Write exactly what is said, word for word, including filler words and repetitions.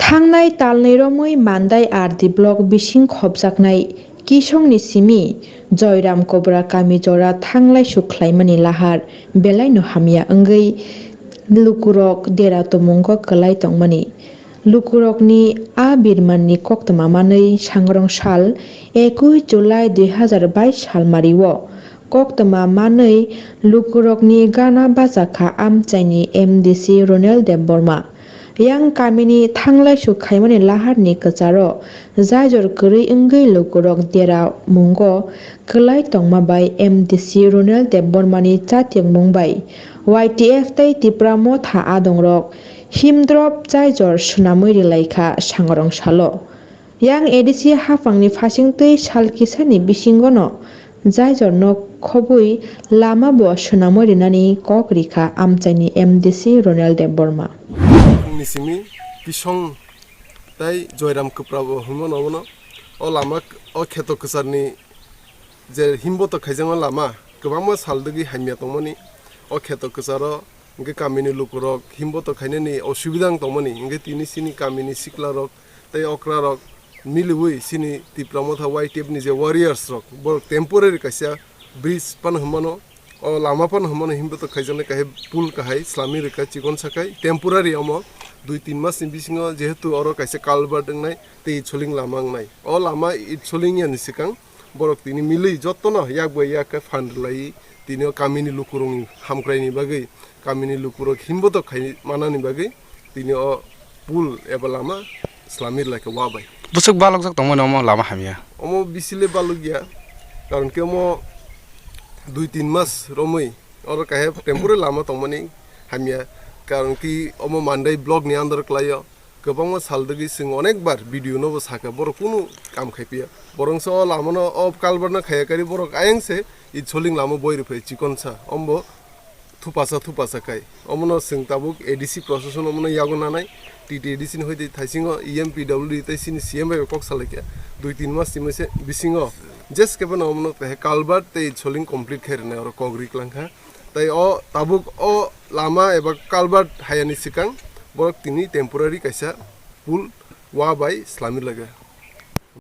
Thangnai talnwi romwi Mandai R D block bising khopjaknai Kisongni simi Joyram Kobra kami jora thanglai suk khlaimani lahar belaino hamya wngwi lukurok dera tumungo kwlai tongmani. Lukurokni a birmanni koktwma manwi sangrong sal ekush July dui hazar bais salmario koktwma manwi lukurokni gana bachakha amchaini M D C Ronel Debbarma. Yang kamini thanglai suk khaimani laharni kwcharo jaijor kwrwi wngwi lukurok dera mungo kwlai tongma bai M D C Ronel Debbarmani chatyakmung bai Y T F tei Tipra Motha adongrok himdrop jaijor swnamwi rilaikha sangrong salo. Yang A D C haphangni phasingtwi sal kisani bisingono jaijorno khobwi lama bo swnamwi rinani kok rikha amchaini M D C Ronel Debbarma. Ni simi Kisong tai Joyram Kwpra bo hwnmano obono. O lama, o kheto kwcharni je himboto khaijakma lama kwbangma sal dwgwi hamya tongmani. O kheto kwcharo hwnkhe kamini lukurok himboto khainani osubida wng tongmani, hwnkhe tini chini kamini siklarok tei okrarok miliwi chini Tipra Motha Y T F ni je warriors rok, borok temporary kaisa bridge phano hwnmano, o lama phano hwnmano, himboto khaijaknai kahai pool kahai slamwi rwkha chikon sakhai temporary. Omo dui tin mas ni bisingo jehetu oro kaisa culvert wngnai tei itsoling lama wngnai, o lama itsoling yani swkang borok tini milwi jotono yak bai yak khe phan rwlaiwi tini o kamini lukurokni hamkraini bagwi, kamini lukurok himboto khai manani bagwi tini o pool eba lama slamwi rwlaikha wa bai. Bwswk balokjak tongmani omo lama hamya? Omo bisi le balokya, karon khe omo dui tin mas romwi oro kahai temporary lama tongmani hamya, karon khe omo Mandai block ni under kwlaio. Kwbangma sal dwgwi chwng onekbar video no bo sakha, borok kunu kam khai phiya. Borok se o lama no, o culvert no khaiya kari borok ayang se itsoling lama boi rw phai chikon sa, ombo thupasa thupasa khai. Omo no chwng tabuk A D C procession omo no yago nanai, T T A D C ni hoite thaisingo E M P W D tei chini C M bai kok salai kha. Dui tin mas ni mese bisingo jeske phano omo no kahai culvert tei itsoling complete khai rwnai oro kok ri klang kha. Tei o tabuk o lama eba culvert hayani swkang borok tini temporary kaisa pool wa bai slamwi laga.